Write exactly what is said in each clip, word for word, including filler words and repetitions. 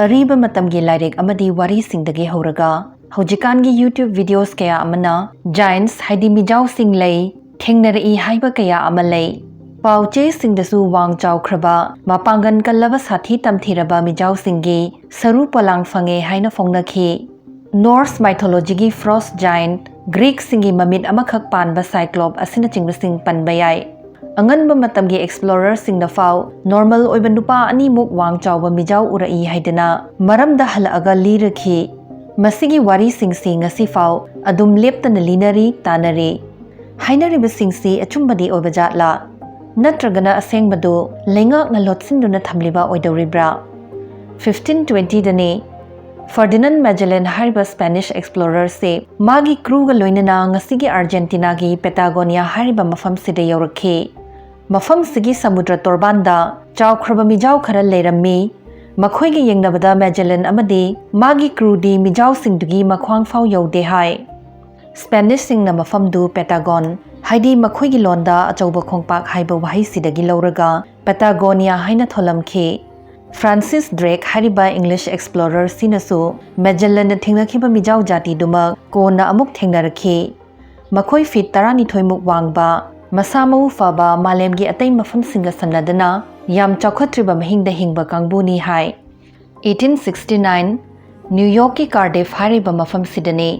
ꯑꯔꯤꯕ ꯃꯇꯝꯒꯤ ꯂꯥꯏꯔꯤꯛ ꯑꯃꯗꯤ ꯋꯥꯔꯤꯁꯤꯡꯗꯒꯤ ꯍꯧꯔꯒ ꯍꯧꯖꯤꯛꯀꯥꯟꯒꯤ YouTube videos ꯀꯌꯥ ꯑꯃꯅ giants ꯍꯥꯏꯗꯤ ꯃꯤꯖꯥꯎꯁꯤꯡ ꯂꯩ, ꯊꯦꯡꯅꯔꯛꯏ ꯍꯥꯏꯕ ꯀꯌꯥ ꯑꯃ ꯂꯩ꯫ ꯄꯥꯎꯆꯦꯁꯤꯡꯗꯁꯨ ꯋꯥꯡ ꯆꯥꯎꯈ꯭ꯔꯕ, ꯃꯄꯥꯡꯒꯜ ꯀꯜꯂꯕ, ꯁꯥꯊꯤ ꯇꯝꯊꯤꯔꯕ ꯃꯤꯖꯥꯎꯁꯤꯡꯒꯤ ꯁꯔꯨ ꯄꯣꯂꯥꯡ ꯐꯪꯉꯦ ꯍꯥꯏꯅ ꯐꯣꯡꯅꯈꯤ꯫ Norse mythologyꯒꯤ frost giant, Greekꯁꯤꯡꯒꯤ ꯃꯃꯤꯠ ꯑꯃꯈꯛ ꯄꯥꯟꯕ cyclops ꯑꯁꯤꯅꯆꯤꯡꯕꯁꯤꯡ ꯄꯟꯕ ꯌꯥꯏ꯫ ꯑꯉꯟꯕ ꯃꯇꯝꯒꯤ explorerꯁꯤꯡꯅ ꯐꯥꯎ normal ꯑꯣꯏꯕ ꯅꯨꯄꯥ ꯑꯅꯤꯃꯨꯛ ꯋꯥꯡ ꯆꯥꯎꯕ ꯃꯤꯖꯥꯎ ꯎꯔꯛꯏ ꯍꯥꯏꯗꯅ ꯃꯔꯝꯗ ꯍꯜꯂꯛꯑꯒ ꯂꯤꯔꯈꯤ꯫ ꯃꯁꯤꯒꯤ ꯋꯥꯔꯤꯁꯤꯡꯁꯤ ꯉꯁꯤ ꯐꯥꯎ ꯑꯗꯨꯝ ꯂꯦꯞꯇꯅ ꯂꯤꯅꯔꯤ, ꯇꯥꯅꯔꯤ꯫ ꯍꯥꯏꯅꯔꯤꯕꯁꯤꯡꯁꯤ ꯑꯆꯨꯝꯕꯗꯤ ꯑꯣꯏꯕ ꯖꯥꯠꯂꯥ? ꯅꯠꯇ꯭ꯔꯒꯅ ꯑꯁꯦꯡꯕꯗꯨ ꯂꯩꯉꯥꯛꯅ ꯂꯣꯠꯁꯤꯟꯗꯨꯅ ꯊꯝꯂꯤꯕ ꯑꯣꯏꯗꯧꯔꯤꯕ꯭ꯔꯥ? fifteen twentyꯗꯅꯤ Ferdinand Magellan ꯍꯥꯏꯔꯤꯕ Spanish explorerꯁꯤ ꯃꯥꯒꯤ crewꯒ ꯂꯣꯏꯅꯅ ꯉꯁꯤꯒꯤ Argentinaꯒꯤ Patagonia ꯍꯥꯏꯔꯤꯕ ꯃꯐꯝꯁꯤꯗ ꯌꯧꯔꯛꯈꯤ꯫ ꯃꯐꯝꯁꯤꯒꯤ ꯁꯃꯨꯗ꯭ꯔ ꯇꯣꯔꯕꯥꯟꯗ ꯆꯥꯎꯈ꯭ꯔꯕ ꯃꯤꯖꯥꯎ ꯈꯔ ꯂꯩꯔꯝꯃꯤ꯫ ꯃꯈꯣꯏꯒ ꯌꯦꯡꯅꯕꯗ Magellan ꯑꯃꯗꯤ ꯃꯥꯒꯤ crewꯗꯤ ꯃꯤꯖꯥꯎꯁꯤꯡꯗꯨꯒꯤ ꯃꯈ꯭ꯋꯥꯡ ꯐꯥꯎ ꯌꯧꯗꯦ ꯍꯥꯏ꯫ Spanishꯁꯤꯡꯅ ꯃꯐꯝꯗꯨ Patagon, ꯍꯥꯏꯗꯤ ꯃꯈꯣꯏꯒꯤ ꯂꯣꯟꯗ ꯑꯆꯧꯕ ꯈꯣꯡꯄꯥꯛ ꯍꯥꯏꯕ ꯋꯥꯍꯩꯁꯤꯗꯒꯤ ꯂꯧꯔꯒ Patagonia ꯍꯥꯏꯅ ꯊꯣꯜꯂꯝꯈꯤ꯫ Francis Drake ꯍꯥꯏꯔꯤꯕ English explorerꯁꯤꯅꯁꯨ Magellanꯅ ꯊꯦꯡꯅꯈꯤꯕ ꯃꯤꯖꯥꯎ ꯖꯥꯇꯤꯗꯨꯃꯛ ꯀꯣꯟꯅ ꯑꯃꯨꯛ ꯊꯦꯡꯅꯔꯛꯈꯤ꯫ ꯃꯈꯣꯏ feet ꯇꯔꯥꯅꯤꯊꯣꯏꯃꯨꯛ ꯋꯥꯡꯕ, ꯃꯁꯥ ꯃꯎ ꯐꯕ, ꯃꯥꯂꯦꯝꯒꯤ ꯑꯇꯩ ꯃꯐꯝꯁꯤꯡꯒ ꯁꯝꯅꯗꯅ ꯌꯥꯝ ꯆꯥꯎꯈꯠꯇ꯭ꯔꯤꯕ ꯃꯍꯤꯡꯗ ꯍꯤꯡꯕ ꯀꯥꯡꯕꯨꯅꯤ ꯍꯥꯏ꯫ eighteen sixty nine New Yorkꯀꯤ Cardiff ꯍꯥꯏꯔꯤꯕ ꯃꯐꯝꯁꯤꯗꯅꯤ꯫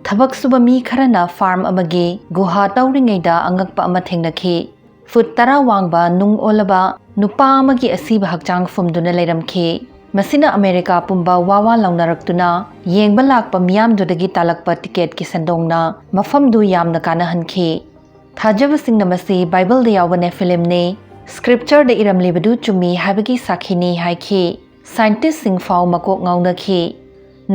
ꯊꯕꯛ ꯁꯨꯕ ꯃꯤ ꯈꯔꯅ farm ꯑꯃꯒꯤ ꯒꯨꯍꯥ ꯇꯧꯔꯤꯉꯩꯗ ꯑꯉꯛꯄ ꯑꯃ ꯊꯦꯡꯅꯈꯤ꯫ Foot ꯇꯔꯥ ꯋꯥꯡꯕ ꯅꯨꯡ ꯑꯣꯜꯂꯕ ꯅꯨꯄꯥ ꯑꯃꯒꯤ ꯑꯁꯤꯕ ꯍꯛꯆꯥꯡ ꯐꯨꯝꯗꯨꯅ ꯂꯩꯔꯝꯈꯤ꯫ ꯃꯁꯤꯅ ꯑꯃꯦꯔꯤꯀꯥ ꯄꯨꯝꯕ ꯋꯥ ꯋꯥ ꯂꯥꯎꯅꯔꯛꯇꯨꯅ ꯌꯦꯡꯕ ꯂꯥꯛꯄ ꯃꯤꯌꯥꯝꯗꯨꯗꯒꯤ ꯇꯥꯜꯂꯛꯄ ticketꯀꯤ ꯁꯦꯟꯗꯣꯡꯅ ꯃꯐꯝꯗꯨ ꯌꯥꯝꯅ ꯀꯥꯟꯅꯍꯟꯈꯤ꯫ ꯊꯥꯖꯕꯁꯤꯡꯅ ꯃꯁꯤ ꯕꯥꯏꯕꯜꯗ ꯌꯥꯎꯕ Nephilimꯅꯤ, scriptureꯗ ꯏꯔꯝꯂꯤꯕꯗꯨ ꯆꯨꯝꯃꯤ ꯍꯥꯏꯕꯒꯤ ꯁꯥꯈꯤꯅꯤ ꯍꯥꯏꯈꯤ꯫ Scientistꯁꯤꯡ ꯐꯥꯎ ꯃꯀꯣꯛ ꯉꯥꯎꯅꯈꯤ꯫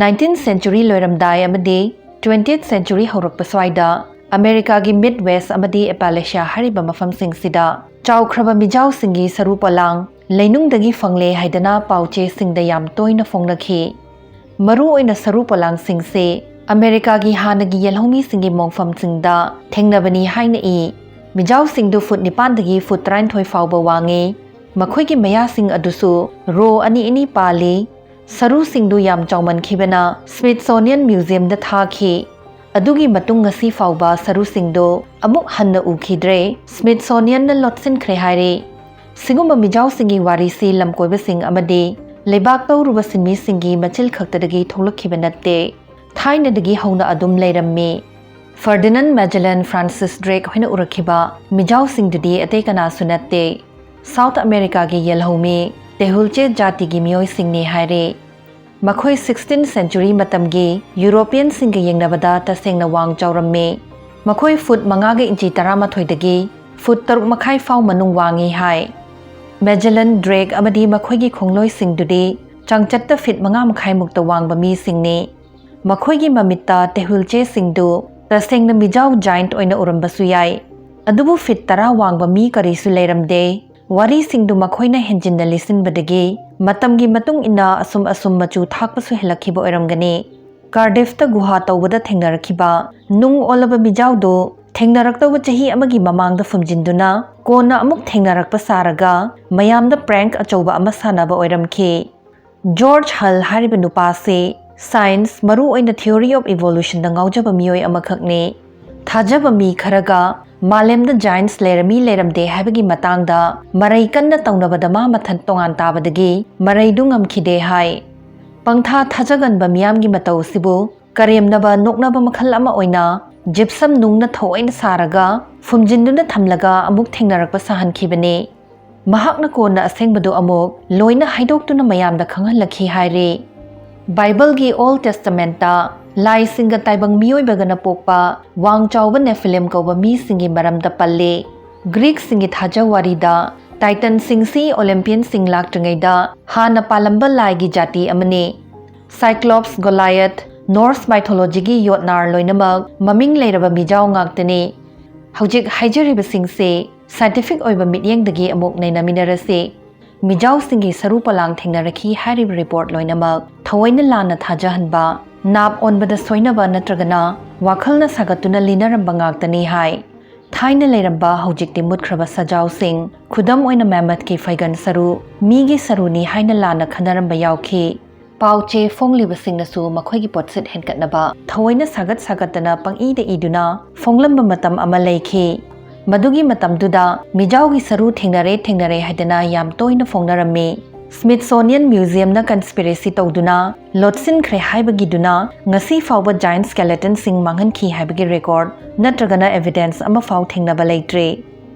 Nineteenth century ꯂꯣꯏꯔꯝꯗꯥꯏ ꯑꯃꯗꯤ twentieth century ꯍꯧꯔꯛꯄ ꯁ꯭ꯋꯥꯏꯗ ꯑꯃꯦꯔꯤꯀꯥꯒꯤ Midwest ꯑꯃꯗꯤ Appalachia ꯍꯥꯏꯔꯤꯕ ꯃꯐꯝꯁꯤꯡꯁꯤꯗ ꯆꯥꯎꯈ꯭ꯔꯕ ꯃꯤꯖꯥꯎꯁꯤꯡꯒꯤ ꯁꯔꯨ ꯄꯣꯂꯥꯡ ꯂꯩꯅꯨꯡꯗꯒꯤ ꯐꯪꯂꯦ ꯍꯥꯏꯗꯅ ꯄꯥꯎꯆꯦꯁꯤꯡꯗ ꯌꯥꯝ ꯇꯣꯏꯅ ꯐꯣꯡꯅꯈꯤ꯫ ꯃꯔꯨ ꯑꯣꯏꯅ ꯁꯔꯨ ꯄꯣꯂꯥꯡꯁꯤꯡꯁꯤ ꯑꯃꯦꯔꯤꯀꯥꯒꯤ ꯍꯥꯟꯅꯒꯤ ꯌꯦꯜꯍꯧꯃꯤꯁꯤꯡꯒꯤ ꯃꯣꯡꯐꯝꯁꯤꯡꯗ ꯊꯦꯡꯅꯕꯅꯤ ꯍꯥꯏꯅ ꯏ꯫ ꯃꯤꯖꯥꯎꯁꯤꯡꯗꯨ foot ꯅꯤꯄꯥꯟꯗꯒꯤ foot ꯇꯔꯥꯅꯤꯊꯣꯏ ꯐꯥꯎꯕ ꯋꯥꯡꯉꯤ꯫ ꯃꯈꯣꯏꯒꯤ ꯃꯌꯥꯁꯤꯡ ꯑꯗꯨꯁꯨ row ꯑꯅꯤ ꯑꯅꯤ ꯄꯥꯜꯂꯤ꯫ ꯁꯔꯨꯁꯤꯡꯗꯨ ꯌꯥꯝ ꯆꯥꯎꯃꯟꯈꯤꯕꯅ Smithsonian Museumꯗ ꯊꯥꯈꯤ꯫ ꯑꯗꯨꯒꯤ ꯃꯇꯨꯡ ꯉꯁꯤ ꯐꯥꯎꯕ ꯁꯔꯨꯁꯤꯡꯗꯨ ꯑꯃꯨꯛ ꯍꯟꯅ ꯎꯈꯤꯗ꯭ꯔꯦ꯫ Smithsonianꯅ ꯂꯣꯠꯁꯤꯟꯈ꯭ꯔꯦ ꯍꯥꯏꯔꯤ꯫ ꯁꯤꯒꯨꯝꯕ ꯃꯤꯖꯥꯎꯁꯤꯡꯒꯤ ꯋꯥꯔꯤꯁꯤ ꯂꯝꯀꯣꯏꯕꯁꯤꯡ ꯑꯃꯗꯤ ꯂꯩꯕꯥꯛ ꯇꯧꯔꯨꯕ ꯁꯤꯟꯃꯤꯁꯤꯡꯒꯤ ꯃꯆꯤꯜ ꯈꯛꯇꯗꯒꯤ ꯊꯣꯛꯂꯛꯈꯤꯕ ꯅꯠꯇꯦ꯫ ꯊꯥꯏꯅꯗꯒꯤ ꯍꯧꯅ ꯑꯗꯨꯝ ꯂꯩꯔꯝꯃꯤ꯫ Ferdinand Magellan, Francis Drake ꯍꯣꯏꯅ ꯎꯔꯛꯈꯤꯕ ꯃꯤꯖꯥꯎꯁꯤꯡꯗꯨꯗꯤ ꯑꯇꯩ ꯀꯅꯥꯁꯨ ꯅꯠꯇꯦ, South Americaꯒꯤ ꯌꯦꯜꯍꯧꯃꯤ Tehuelche ꯖꯥꯇꯤꯒꯤ ꯃꯤꯑꯣꯏꯁꯤꯡꯅꯤ ꯍꯥꯏꯔꯤ꯫ ꯃꯈꯣꯏ sixteenth century ꯃꯇꯝꯒꯤ Europeanꯁꯤꯡꯒ ꯌꯦꯡꯅꯕꯗ ꯇꯁꯦꯡꯅ ꯋꯥꯡ ꯆꯥꯎꯔꯝꯃꯤ꯫ ꯃꯈꯣꯏ ꯐꯨꯠ ꯃꯉꯥꯒ ꯏꯟꯆꯤ ꯇꯔꯥꯃꯥꯊꯣꯏꯗꯒꯤ ꯐꯨꯠ ꯇꯔꯨꯛ ꯃꯈꯥꯏ ꯐꯥꯎ ꯃꯅꯨꯡ ꯋꯥꯡꯉꯤ ꯍꯥꯏ꯫ Magellan, Drake ꯑꯃꯗꯤ ꯃꯈꯣꯏꯒꯤ ꯈꯣꯡꯂꯣꯏꯁꯤꯡꯗꯨꯗꯤ ꯆꯥꯡꯆꯠꯇ ꯐꯤꯠ ꯃꯉꯥ ꯃꯈꯥꯏꯃꯨꯛꯇ ꯋꯥꯡꯕ ꯃꯤꯁꯤꯡꯅꯤ꯫ ꯃꯈꯣꯏꯒꯤ ꯃꯃꯤꯠꯇ Tehuelcheꯁꯤꯡꯗꯨ ꯇꯁꯦꯡꯅ ꯃꯤꯖꯥꯎ giant ꯑꯣꯏꯅ ꯎꯔꯝꯕꯁꯨ ꯌꯥꯏ꯫ ꯑꯗꯨꯕꯨ ꯐꯤꯠ ꯇꯔꯥ ꯋꯥꯡꯕ ꯃꯤ ꯀꯔꯤꯁꯨ ꯂꯩꯔꯝꯗꯦ꯫ ꯋꯥꯔꯤꯁꯤꯡꯗꯨ ꯃꯈꯣꯏꯅ ꯍꯦꯟꯖꯤꯟꯅ ꯂꯤꯁꯤꯟꯕꯗꯒꯤ ꯃꯇꯝꯒꯤ ꯃꯇꯨꯡ ꯏꯟꯅ ꯑꯁꯨꯝ ꯑꯁꯨꯝ ꯃꯆꯨ ꯊꯥꯛꯄꯁꯨ ꯍꯦꯜꯂꯛꯈꯤꯕ ꯑꯣꯏꯔꯝꯒꯅꯤ꯫ Cardiffꯇ ꯒꯨꯍꯥ ꯇꯧꯕꯗ ꯊꯦꯡꯅꯔꯛꯈꯤꯕ ꯅꯨꯡ ꯑꯣꯜꯂꯕ ꯃꯤꯖꯥꯎꯗꯨ ꯊꯦꯡꯅꯔꯛꯇꯧꯕ ꯆꯍꯤ ꯑꯃꯒꯤ ꯃꯃꯥꯡꯗ ꯐꯨꯝꯖꯤꯟꯗꯨꯅ ꯀꯣꯟꯅ ꯑꯃꯨꯛ ꯊꯦꯡꯅꯔꯛꯄ ꯁꯥꯔꯒ ꯃꯌꯥꯝꯗ prank ꯑꯆꯧꯕ ꯑꯃ ꯁꯥꯟꯅꯕ ꯑꯣꯏꯔꯝꯈꯤ꯫ George Hull ꯍꯥꯏꯔꯤꯕ ꯅꯨꯄꯥꯁꯤ science, ꯃꯔꯨ ꯑꯣꯏꯅ theory of evolutionꯗ ꯉꯥꯎꯖꯕ ꯃꯤꯑꯣꯏ ꯑꯃꯈꯛꯅꯤ꯫ ꯊꯥꯖꯕ ꯃꯤ ꯈꯔꯒ ꯃꯥꯂꯦꯝꯗ giants ꯂꯩꯔꯝꯃꯤ ꯂꯩꯔꯝꯗꯦ ꯍꯥꯏꯕꯒꯤ ꯃꯇꯥꯡꯗ ꯃꯔꯩ ꯀꯟꯅ ꯇꯧꯅꯕꯗ ꯃꯥ ꯃꯊꯟ ꯇꯣꯉꯥꯟ ꯇꯥꯕꯗꯒꯤ ꯃꯔꯩꯗꯨ ꯉꯝꯈꯤꯗꯦ ꯍꯥꯏ꯫ ꯄꯪꯊꯥ ꯊꯥꯖꯒꯟꯕ ꯃꯤꯌꯥꯝꯒꯤ ꯃꯇꯧ ꯑꯁꯤꯕꯨ ꯀꯔꯦꯝꯅꯕ ꯅꯣꯛꯅꯕ ꯃꯈꯜ ꯑꯃ ꯑꯣꯏꯅ gypsum ꯅꯨꯡꯅ ꯊꯑꯣꯏꯅ ꯁꯥꯔꯒ ꯐꯨꯝꯖꯤꯟꯗꯨꯅ ꯊꯝꯂꯒ ꯑꯃꯨꯛ ꯊꯦꯡꯅꯔꯛꯄ ꯁꯥꯍꯟꯈꯤꯕꯅꯤ꯫ ꯃꯍꯥꯛꯅ ꯀꯣꯟꯅ ꯑꯁꯦꯡꯕꯗꯨ ꯑꯃꯨꯛ ꯂꯣꯏꯅ ꯍꯥꯏꯗꯣꯛꯇꯨꯅ ꯃꯌꯥꯝꯗ ꯈꯪꯍꯜꯂꯛꯈꯤ ꯍꯥꯏꯔꯤ꯫ Bibleꯒꯤ Old Testamentꯇ ꯂꯥꯏꯁꯤꯡꯒ ꯇꯥꯏꯕꯪ ꯃꯤꯑꯣꯏꯕꯒꯅ ꯄꯣꯛꯄ ꯋꯥꯡ ꯆꯥꯎꯕ Nephilim ꯀꯧꯕ ꯃꯤꯁꯤꯡꯒꯤ ꯃꯔꯝꯗ ꯄꯜꯂꯤ꯫ Greekꯁꯤꯡꯒꯤ ꯊꯥꯖ ꯋꯥꯔꯤꯗ Titanꯁꯤꯡꯁꯤ Olympianꯁꯤꯡ ꯂꯥꯛꯇ꯭ꯔꯤꯉꯩꯗ ꯍꯥꯟꯅ ꯄꯥꯜꯂꯝꯕ ꯂꯥꯏꯒꯤ ꯖꯥꯇꯤ ꯑꯃꯅꯤ꯫ Cyclops, Goliath, Norse mythologyꯒꯤ ꯌꯣꯠꯅꯥꯔ ꯂꯣꯏꯅꯃꯛ ꯃꯃꯤꯡ ꯂꯩꯔꯕ ꯃꯤꯖꯥꯎ ꯉꯥꯛꯇꯅꯤ꯫ ꯍꯧꯖꯤꯛ ꯍꯥꯏꯖꯔꯤꯕꯁꯤꯡꯁꯦ scientific ꯑꯣꯏꯕ ꯃꯤꯠꯌꯦꯡꯗꯒꯤ ꯑꯃꯨꯛ ꯅꯩꯅꯃꯤꯟꯅꯔꯁꯤ꯫ ꯃꯤꯖꯥꯎꯁꯤꯡꯒꯤ ꯁꯔꯨ ꯄꯣꯂꯥꯡ ꯊꯦꯡꯅꯔꯛꯈꯤ ꯍꯥꯏꯔꯤꯕ report ꯂꯣꯏꯅꯃꯛ ꯊꯑꯣꯏꯅ ꯂꯥꯟꯅ ꯊꯥꯖꯍꯟꯕ, ꯅꯥꯞ ꯑꯣꯟꯕꯗ ꯁꯣꯏꯅꯕ ꯅꯠꯇ꯭ꯔꯒꯅ ꯋꯥꯈꯜꯅ ꯁꯥꯒꯠꯇꯨꯅ ꯂꯤꯅꯔꯝꯕ ꯉꯥꯛꯇꯅꯤ ꯍꯥꯏ꯫ ꯊꯥꯏꯅ ꯂꯩꯔꯝꯕ ꯍꯧꯖꯤꯛꯇꯤ ꯃꯨꯠꯈ꯭ꯔꯕ ꯁꯖꯥꯎꯁꯤꯡ, ꯈꯨꯗꯝ ꯑꯣꯏꯅ mammothꯀꯤ ꯐꯩꯒꯟ ꯁꯔꯨ ꯃꯤꯒꯤ ꯁꯔꯨꯅꯤ ꯍꯥꯏꯅ ꯂꯥꯟꯅ ꯈꯟꯅꯔꯝꯕ ꯌꯥꯎꯈꯤ꯫ ꯄꯥꯎ ꯆꯦ ꯐꯣꯡꯂꯤꯕꯁꯤꯡꯅꯁꯨ ꯃꯈꯣꯏꯒꯤ ꯄꯣꯠꯁꯤꯠ ꯍꯦꯟꯒꯠꯅꯕ ꯊꯑꯣꯏꯅ ꯁꯥꯒꯠ ꯁꯥꯒꯠꯇꯅ ꯄꯪꯏꯗ ꯏꯗꯨꯅ ꯐꯣꯡꯂꯝꯕ ꯃꯇꯝ ꯑꯃ ꯂꯩꯈꯤ꯫ ꯃꯗꯨꯒꯤ ꯃꯇꯝꯗꯨꯗ ꯃꯤꯖꯥꯎꯒꯤ ꯁꯔꯨ ꯊꯦꯡꯅꯔꯦ ꯊꯦꯡꯅꯔꯦ ꯍꯥꯏꯗꯅ ꯌꯥꯝ ꯇꯣꯏꯅ ꯐꯣꯡꯅꯔꯝꯃꯤ꯫ Smithsonian Museumꯅ conspiracy ꯇꯧꯗꯨꯅ ꯂꯣꯠꯁꯤꯟꯈ꯭ꯔꯦ ꯍꯥꯏꯕꯒꯤꯗꯨꯅ ꯉꯁꯤ ꯐꯥꯎꯕ giant skeletonꯁꯤꯡ ꯃꯥꯡꯍꯟꯈꯤ ꯍꯥꯏꯕꯒꯤ record ꯅꯠꯇ꯭ꯔꯒꯅ evidence ꯑꯃꯐꯥꯎ ꯊꯦꯡꯅꯕ ꯂꯩꯇ꯭ꯔꯤ꯫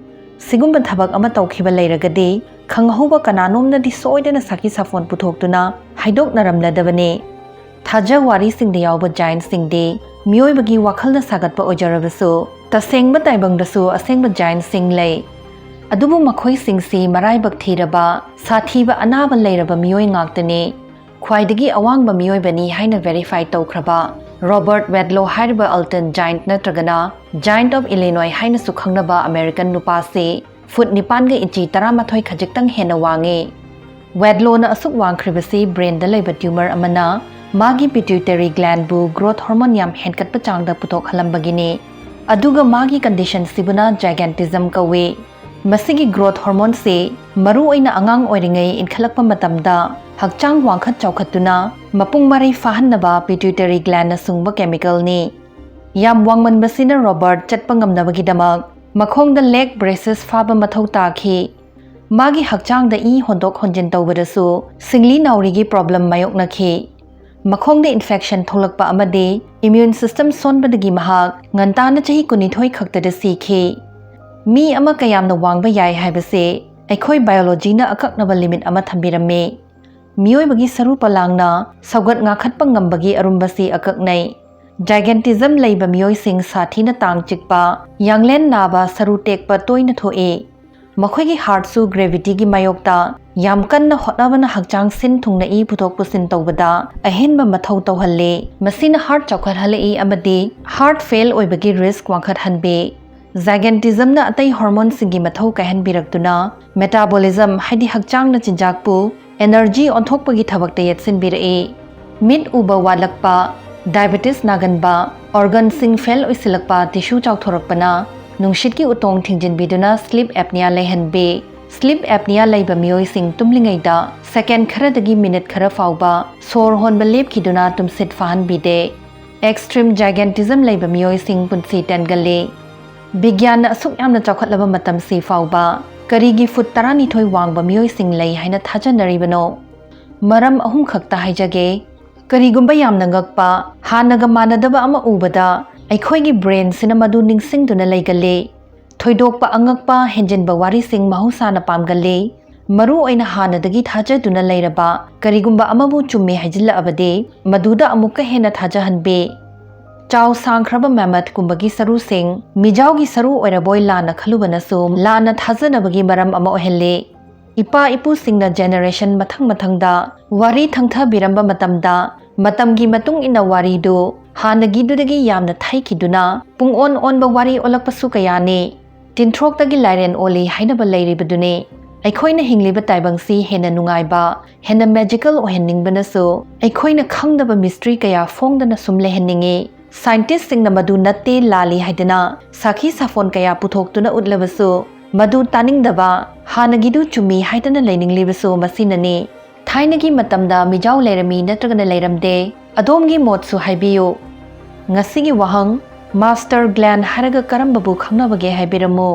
ꯁꯤꯒꯨꯝꯕ ꯊꯕꯛ ꯑꯃ ꯇꯧꯈꯤꯕ ꯂꯩꯔꯒꯗꯤ ꯈꯪꯍꯧꯕ ꯀꯅꯥꯅꯣꯝꯅꯗꯤ ꯁꯣꯏꯗꯅ ꯁꯥꯈꯤ ꯁꯥꯐꯣꯟ ꯄꯨꯊꯣꯛꯇꯨꯅ ꯍꯥꯏꯗꯣꯛꯅꯔꯝꯂꯗꯕꯅꯤ꯫ ꯊꯥꯖ ꯋꯥꯔꯤꯁꯤꯡꯗ ꯌꯥꯎꯕ giantꯁꯤꯡꯗꯤ ꯃꯤꯑꯣꯏꯕꯒꯤ ꯋꯥꯈꯜꯅ ꯁꯥꯒꯠꯄ ꯑꯣꯏꯖꯔꯕꯁꯨ, ꯇꯁꯦꯡꯕ ꯇꯥꯏꯕꯪꯗꯁꯨ ꯑꯁꯦꯡꯕ giantꯁꯤꯡ ꯂꯩ꯫ ꯑꯗꯨꯕꯨ ꯃꯈꯣꯏꯁꯤꯡꯁꯤ ꯃꯔꯥꯏꯕꯛ ꯊꯤꯔꯕ, ꯁꯥꯊꯤꯕ ꯑꯅꯥꯕ ꯂꯩꯔꯕ ꯃꯤꯑꯣꯏ ꯉꯥꯛꯇꯅꯤ꯫ ꯈ꯭ꯋꯥꯏꯗꯒꯤ ꯑꯋꯥꯡꯕ ꯃꯤꯑꯣꯏꯕꯅꯤ ꯍꯥꯏꯅ verify ꯇꯧꯈ꯭ꯔꯕ Robert Wadlow ꯍꯥꯏꯔꯤꯕ Alton giant ꯅꯠꯇ꯭ꯔꯒꯅ Giant of Illinois ꯍꯥꯏꯅꯁꯨ ꯈꯪꯅꯕ American ꯅꯨꯄꯥꯁꯤ ꯐꯨꯠ ꯅꯤꯄꯥꯟꯒ ꯏꯟꯆꯤ ꯇꯔꯥꯃꯥꯊꯣꯏ ꯈꯖꯤꯛꯇꯪ ꯍꯦꯟꯅ ꯋꯥꯡꯉꯤ꯫ Wadlowꯅ ꯑꯁꯨꯛ ꯋꯥꯡꯈ꯭ꯔꯤꯕꯁꯤ brainꯗ ꯂꯩꯕ tumor ꯑꯃꯅ ꯃꯥꯒꯤ pituitary glandꯕꯨ growth hormone ꯌꯥꯝ ꯍꯦꯟꯒꯠꯄ ꯆꯥꯡꯗ ꯄꯨꯊꯣꯛꯍꯜꯂꯝꯕꯒꯤꯅꯤ꯫ ꯑꯗꯨꯒ ꯃꯥꯒꯤ conditionꯁꯤꯕꯨꯅ gigantism ꯀꯧꯏ꯫ ꯃꯁꯤꯒꯤ growth hormoneꯁꯤ ꯃꯔꯨꯑꯣꯏꯅ ꯑꯉꯥꯡ ꯑꯣꯏꯔꯤꯉꯩ ꯏꯟꯈꯠꯂꯛꯄ ꯃꯇꯝꯗ ꯍꯛꯆꯥꯡ ꯋꯥꯡꯈꯠ ꯆꯥꯎꯈꯠꯇꯨꯅ ꯃꯄꯨꯡ ꯃꯔꯩ ꯐꯥꯍꯟꯅꯕ pituitary glandꯅ ꯁꯨꯡꯕ chemicalꯅꯤ꯫ ꯌꯥꯝ ꯋꯥꯡꯃꯟꯕꯁꯤꯅ Robert ꯆꯠꯄ ꯉꯝꯅꯕꯒꯤꯗꯃꯛ ꯃꯈꯣꯡꯗ leg braces ꯐꯥꯕ ꯃꯊꯧ ꯇꯥꯈꯤ꯫ ꯃꯥꯒꯤ ꯍꯛꯆꯥꯡꯗ ꯏ ꯍꯣꯟꯗꯣꯛ ꯍꯣꯟꯖꯤꯟ ꯇꯧꯕꯗꯁꯨ ꯁꯤꯡꯂꯤ ꯅꯥꯎꯔꯤꯒꯤ problem ꯃꯥꯌꯣꯛꯅꯈꯤ꯫ ꯃꯈꯣꯡꯗ infection ꯊꯣꯛꯂꯛꯄ ꯑꯃꯗꯤ immune system ꯁꯣꯟꯕꯗꯒꯤ ꯃꯍꯥꯛ ꯉꯟꯇꯥꯅ ꯆꯍꯤ ꯀꯨꯟꯅꯤꯊꯣꯏ ꯈꯛꯇꯗ ꯁꯤꯈꯤ꯫ ꯃꯤ ꯑꯃ ꯀꯌꯥꯝꯅ ꯋꯥꯡꯕ ꯌꯥꯏ ꯍꯥꯏꯕꯁꯤ ꯑꯩꯈꯣꯏ biologyꯅ ꯑꯀꯛꯅꯕ limit ꯑꯃ ꯊꯝꯕꯤꯔꯝꯃꯤ꯫ ꯃꯤꯑꯣꯏꯕꯒꯤ ꯁꯔꯨ ꯄꯂꯥꯡꯅ ꯁꯧꯒꯠ ꯉꯥꯈꯠꯄ ꯉꯝꯕꯒꯤ ꯑꯔꯨꯝꯕꯁꯤ ꯑꯀꯛꯅꯩ꯫ Gigantism ꯂꯩꯕ ꯃꯤꯑꯣꯏꯁꯤꯡ ꯁꯥꯊꯤꯅ ꯇꯥꯡ ꯆꯤꯛꯄ, ꯌꯥꯡꯂꯦꯟ ꯅꯥꯕ, ꯁꯔꯨ ꯇꯦꯛꯄ ꯇꯣꯏꯅ ꯊꯣꯛꯏ꯫ ꯃꯈꯣꯏꯒꯤ heartꯁꯨ gravityꯒꯤ ꯃꯥꯌꯣꯛꯇ ꯌꯥꯝ ꯀꯟꯅ ꯍꯣꯠꯅꯕꯅ ꯍꯛꯆꯥꯡ ꯁꯤꯟ ꯊꯨꯡꯅ ꯏ ꯄꯨꯊꯣꯛ ꯄꯨꯁꯤꯟ ꯇꯧꯕꯗ ꯑꯍꯦꯟꯕ ꯃꯊꯧ ꯇꯧꯍꯜꯂꯤ꯫ ꯃꯁꯤꯅ heart ꯆꯥꯎꯈꯠꯍꯜꯂꯛꯏ ꯑꯃꯗꯤ heart fail ꯑꯣꯏꯕꯒꯤ risk ꯋꯥꯡꯈꯠꯍꯟꯕꯤ꯫ Gigantismꯅ ꯑꯇꯩ hormoneꯁꯤꯡꯒꯤ ꯃꯊꯧ ꯀꯥꯏꯍꯟꯕꯤꯔꯛꯇꯨꯅ metabolism ꯍꯥꯏꯗꯤ ꯍꯛꯆꯥꯡꯅ ꯆꯤꯟꯖꯥꯛꯄꯨ energy ꯑꯣꯟꯊꯣꯛꯄꯒꯤ ꯊꯕꯛꯇ ꯌꯦꯠꯁꯤꯟꯕꯤꯔꯛꯏ꯫ ꯃꯤꯠ ꯎꯕ ꯋꯥꯠꯂꯛꯄ, diabetes ꯅꯥꯒꯟꯕ, organꯁꯤꯡ fail ꯑꯣꯏꯁꯤꯜꯂꯛꯄ, tissue ꯆꯥꯎꯊꯣꯔꯛꯄꯅ ꯅꯨꯡꯁꯤꯠꯀꯤ ꯎꯇꯣꯡ ꯊꯤꯡꯖꯤꯟꯕꯤꯗꯨꯅ sleep apnea ꯂꯩꯍꯟꯕꯤ꯫ Sleep apnea ꯂꯩꯕ ꯃꯤꯑꯣꯏꯁꯤꯡ ꯇꯨꯝꯂꯤꯉꯩꯗ ꯁꯦꯀꯦꯟ ꯈꯔꯗꯒꯤ ꯃꯤꯅꯤꯠ ꯈꯔ ꯐꯥꯎꯕ ꯁꯣꯔ ꯍꯣꯟꯕ ꯂꯦꯞꯈꯤꯗꯨꯅ ꯇꯨꯝꯁꯤꯠ ꯐꯥꯍꯟꯕꯤꯗꯦ꯫ Extreme gigantism ꯂꯩꯕ ꯃꯤꯑꯣꯏꯁꯤꯡ ꯄꯨꯟꯁꯤ ꯇꯦꯟꯒꯜꯂꯤ꯫ ꯕꯤꯒ꯭ꯌꯥꯟꯅ ꯑꯁꯨꯛ ꯌꯥꯝꯅ ꯆꯥꯎꯈꯠꯂꯕ ꯃꯇꯝꯁꯤ ꯐꯥꯎꯕ ꯀꯔꯤꯒꯤ ꯐꯨꯠ ꯇꯔꯥꯅꯤꯊꯣꯏ ꯋꯥꯡꯕ ꯃꯤꯑꯣꯏꯁꯤꯡ ꯂꯩ ꯍꯥꯏꯅ ꯊꯥꯖꯅꯔꯤꯕꯅꯣ? ꯃꯔꯝ ꯑꯍꯨꯝ ꯈꯛꯇ ꯍꯥꯏꯖꯒꯦ꯫ ꯀꯔꯤꯒꯨꯝꯕ ꯌꯥꯝꯅ ꯉꯛꯄ, ꯍꯥꯟꯅꯒ ꯃꯥꯟꯅꯗꯕ ꯑꯃ ꯎꯕꯗ ꯑꯩꯈꯣꯏꯒꯤ brainꯁꯤꯅ ꯃꯗꯨ ꯅꯤꯡꯁꯤꯡꯗꯨꯅ ꯂꯩꯒꯜꯂꯤ꯫ ꯊꯣꯏꯗꯣꯛꯄ ꯑꯉꯛꯄ ꯍꯦꯟꯖꯤꯟꯕ ꯋꯥꯔꯤꯁꯤꯡ ꯃꯍꯧꯁꯥꯅ ꯄꯥꯝꯒꯜꯂꯤ꯫ ꯃꯔꯨ ꯑꯣꯏꯅ ꯍꯥꯟꯅꯗꯒꯤ ꯊꯥꯖꯗꯨꯅ ꯂꯩꯔꯕ ꯀꯔꯤꯒꯨꯝꯕ ꯑꯃꯕꯨ ꯆꯨꯝꯃꯤ ꯍꯥꯏꯖꯤꯜꯂꯛꯑꯕꯗꯤ ꯃꯗꯨꯗ ꯑꯃꯨꯛꯀ ꯍꯦꯟꯅ ꯊꯥꯖꯍꯟꯕꯤ꯫ ꯆꯥꯎ ꯁꯥꯡꯈ꯭ꯔꯕ mammothꯀꯨꯝꯕꯒꯤ ꯁꯔꯨꯁꯤꯡ ꯃꯤꯖꯥꯎꯒꯤ ꯁꯔꯨ ꯑꯣꯏꯔꯕꯣꯏ ꯂꯥꯟꯅ ꯈꯜꯂꯨꯕꯅꯁꯨ ꯂꯥꯟꯅ ꯊꯥꯖꯅꯕꯒꯤ ꯃꯔꯝ ꯑꯃ ꯑꯣꯏꯍꯜꯂꯤ꯫ ꯏꯄꯥ ꯏꯄꯨꯁꯤꯡꯅ generation ꯃꯊꯪ ꯃꯊꯪꯗ ꯋꯥꯔꯤ ꯊꯪꯊꯕꯤꯔꯝꯕ ꯃꯇꯝꯗ ꯃꯇꯝꯒꯤ ꯃꯇꯨꯡ ꯏꯟꯅ ꯋꯥꯔꯤꯗꯨ ꯍꯥꯟꯅꯒꯤꯗꯨꯗꯒꯤ ꯌꯥꯝꯅ ꯊꯩꯈꯤꯗꯨꯅ ꯄꯨꯡꯑꯣꯟ ꯑꯣꯟꯕ ꯋꯥꯔꯤ ꯑꯣꯜꯂꯛꯄꯁꯨ ꯀꯌꯥꯅꯤ꯫ ꯇꯤꯟꯊ꯭ꯔꯣꯛꯇꯒꯤ ꯂꯥꯏꯔꯦꯟ ꯑꯣꯜꯂꯤ ꯍꯥꯏꯅꯕ ꯂꯩꯔꯤꯕꯗꯨꯅꯤ꯫ ꯑꯩꯈꯣꯏꯅ ꯍꯤꯡꯂꯤꯕ ꯇꯥꯏꯕꯪꯁꯤ ꯍꯦꯟꯅ ꯅꯨꯡꯉꯥꯏꯕ, ꯍꯦꯟꯅ magical ꯑꯣꯏꯍꯟꯅꯤꯡꯕꯅꯁꯨ ꯑꯩꯈꯣꯏꯅ ꯈꯪꯗꯕ mystery ꯀꯌꯥ ꯐꯣꯡꯗꯅ ꯁꯨꯝ ꯂꯩꯍꯟꯅꯤꯡꯏ꯫ Scientistꯁꯤꯡꯅ ꯃꯗꯨ ꯅꯠꯇꯦ, ꯂꯥꯜꯂꯤ ꯍꯥꯏꯗꯅ ꯁꯥꯈꯤ ꯁꯥꯐꯣꯟ ꯀꯌꯥ ꯄꯨꯊꯣꯛꯇꯨꯅ ꯎꯠꯂꯕꯁꯨ ꯃꯗꯨ ꯇꯥꯅꯤꯡꯗꯕ, ꯍꯥꯟꯅꯒꯤꯗꯨ ꯆꯨꯝꯃꯤ ꯍꯥꯏꯗꯅ ꯂꯩꯅꯤꯡꯂꯤꯕꯁꯨ ꯃꯁꯤꯅꯅꯤ꯫ ꯊꯥꯏꯅꯒꯤ ꯃꯇꯝꯗ ꯃꯤꯖꯥꯎ ꯂꯩꯔꯝꯃꯤ ꯅꯠꯇ꯭ꯔꯒꯅ ꯂꯩꯔꯝꯗꯦ? ꯑꯗꯣꯝꯒꯤ ꯃꯣꯠꯁꯨ ꯍꯥꯏꯕꯤꯌꯨ꯫ ꯉꯁꯤꯒꯤ ꯋꯥꯍꯪ, Master Glenn ꯍꯥꯏꯔꯒ ꯀꯔꯝꯕꯕꯨ ꯈꯪꯅꯕꯒꯦ ꯍꯥꯏꯕꯤꯔꯝꯃꯨ꯫